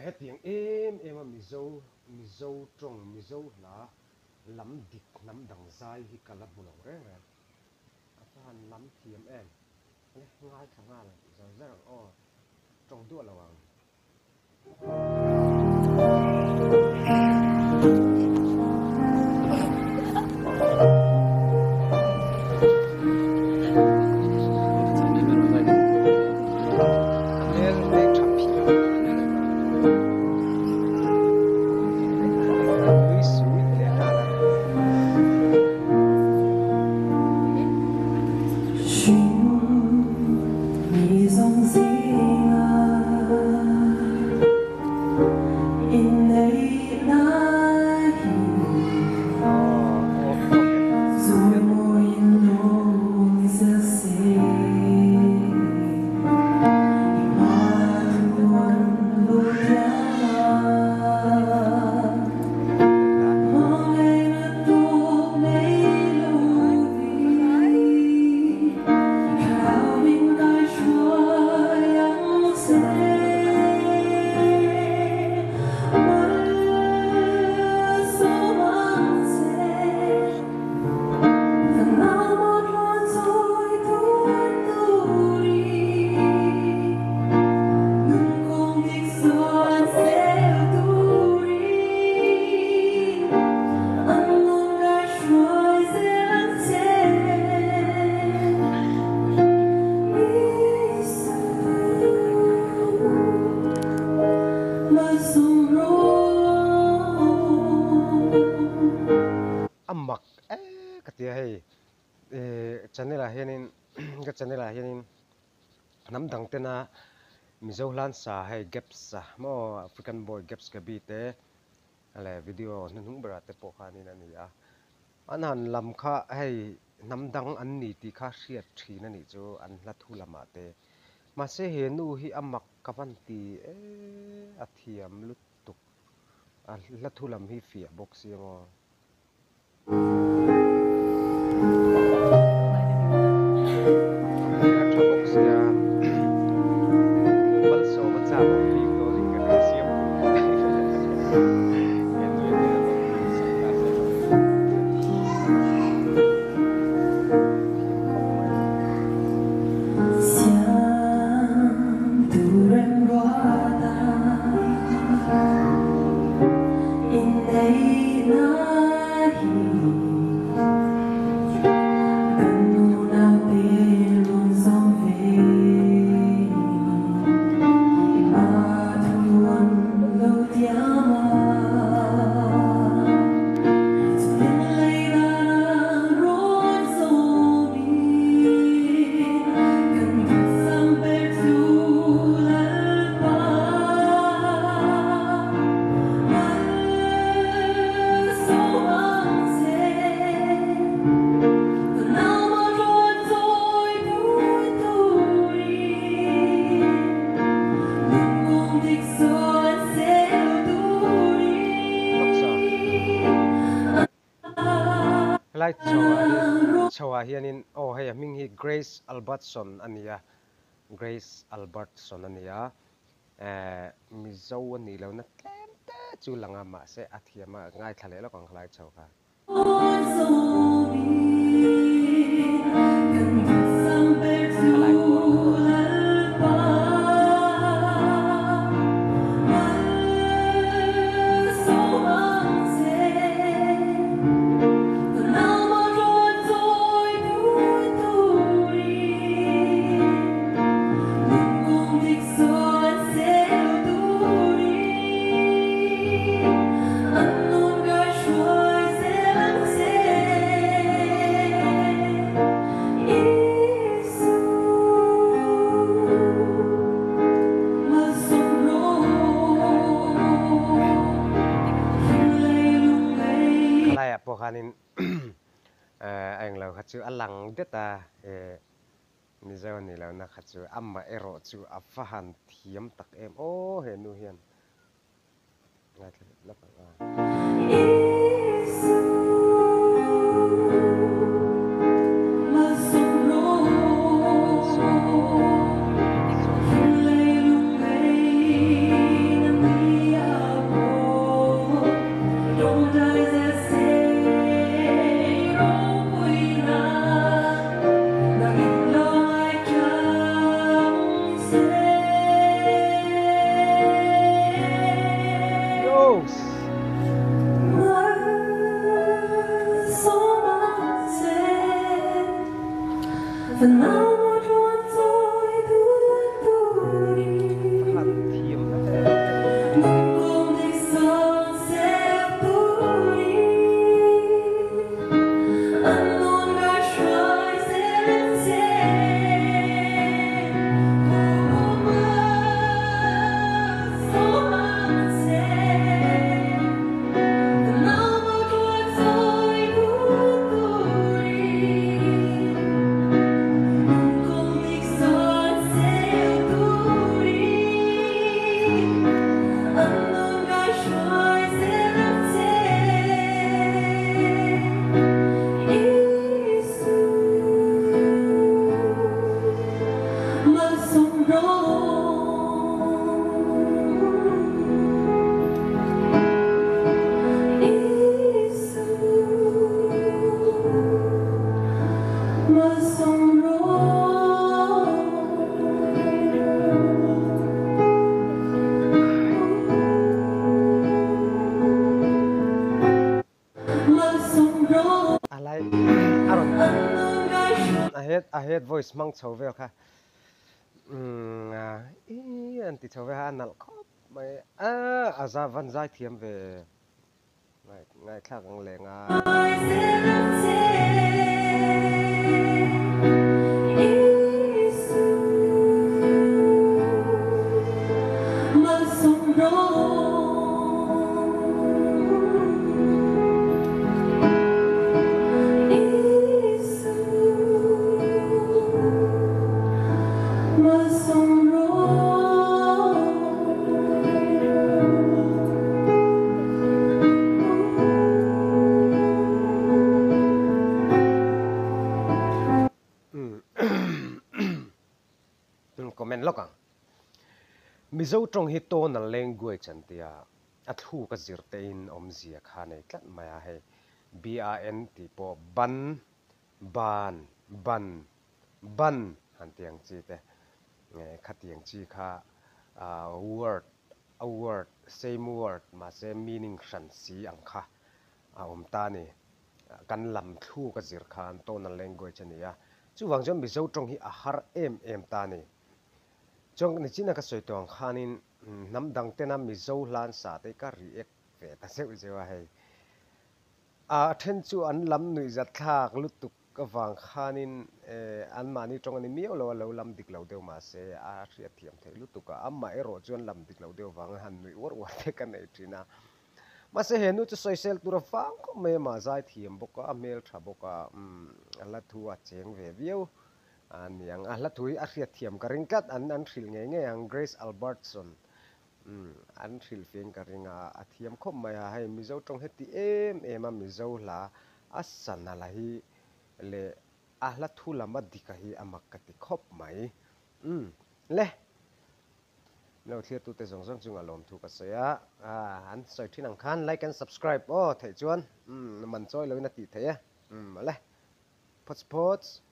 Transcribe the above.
Hetiang em em a Mizo, Mizo tawng, Mizo hla lam dik hnam dang zai hi ka la hmu lo reng reng. A va han lam thiam em. Le ngaithla nghal zar zar ang aw. Tawng duah lo ang. A mak e ka tia hei channel ah hianin ka channel ah hianin hnam dang tena Mizo hlan sa hei Gaps a maw African boy Gaps Gabi te leh video hnuhnung berah te pawh khanin a ni a, an han lam kha hei hnam dang an ni tih kha hriat thin a nih chu an hla thu lamah te. Mahse he nu hi a mak ka van ti e a thiam lutuk a hla thu lam hi fiah bawk sia maw. A hmel a tha bawk sia malsawm a chak awm bik dawn in ka hria siam he nu hi a rawn sak ta se thiam khawp mai. Helai chho ah hianin aw hei a hming hi Grace Albertson a ni a, Grace Albertson a ni a, eh Mizo a nih lohna tlem te chu lang a mahse a thiam a ngaithla leh lawk ang khalai chho kha. Khalai kuar kha. Khalaiah pawh khanin a englo kha chu a lang det a, Mizo a nih lohna kha chu amah erawh chu a va han thiam tak em aw he nu hian ngaithla leh lawk ang a. A lai a rawn a head a head voice hmang chho vel kha umm ih an ti chho vel kha a nalh khawp mai a a za van zai thiam ve Ngaihthlak ang leh ngai. Comment lawk ang. Mizo tawng hi tonal language an tia, a thluk a zir te in awmzia kha nei tlat mai a hei. BAN tih pawh ban, ban, ban, ban han tih ang chi te khatiang chi kha word a word same word mahse meaning hran si ang kha a awm ta a ni. Kan lam thluk a zir khan tonal language a ni a, chuvang chuan Mizo tawng hi a har em em ta a ni. Chuan nichina ka sawi tawh ang khanin hnam dang tena Mizo hlan sa te ka react ve ta zeuh zeuh a hei. A then chu an lam nuihzat thlak lutuk avang khanin anmahni tawng a ni miau lo a, lo lam dik lo deuh mahse a hriat thiam theih lutuk a, amah erawh chuan lam dik lo deuh avangin han nuih uar uar te ka nei thin a. Mahse he nu chu sawisel tur a vang khawp mai a, mah zai thiam bawk a, a hmel tha bawk a, a hla thu a cheng ve viau a niang. A hla thu hi a hriat thiam ka ring tlat, an an hrilh ngei ngei ang Grace Albertson Umm an hrilh fing ka ring a, a thiam khawp mai a, hei Mizo tawng heti em em a Mizo hla a sana la hi leh a hla thu lam a dik a hi a mak ka ti khawp mai. Umm le Milo thlir tute zawng zawng chunga lawmthu ka sawi a, an sawi thin ang khan like and subscribe aw theih chuan umm man chawi loin a tih theih e, umm le phawts phawts.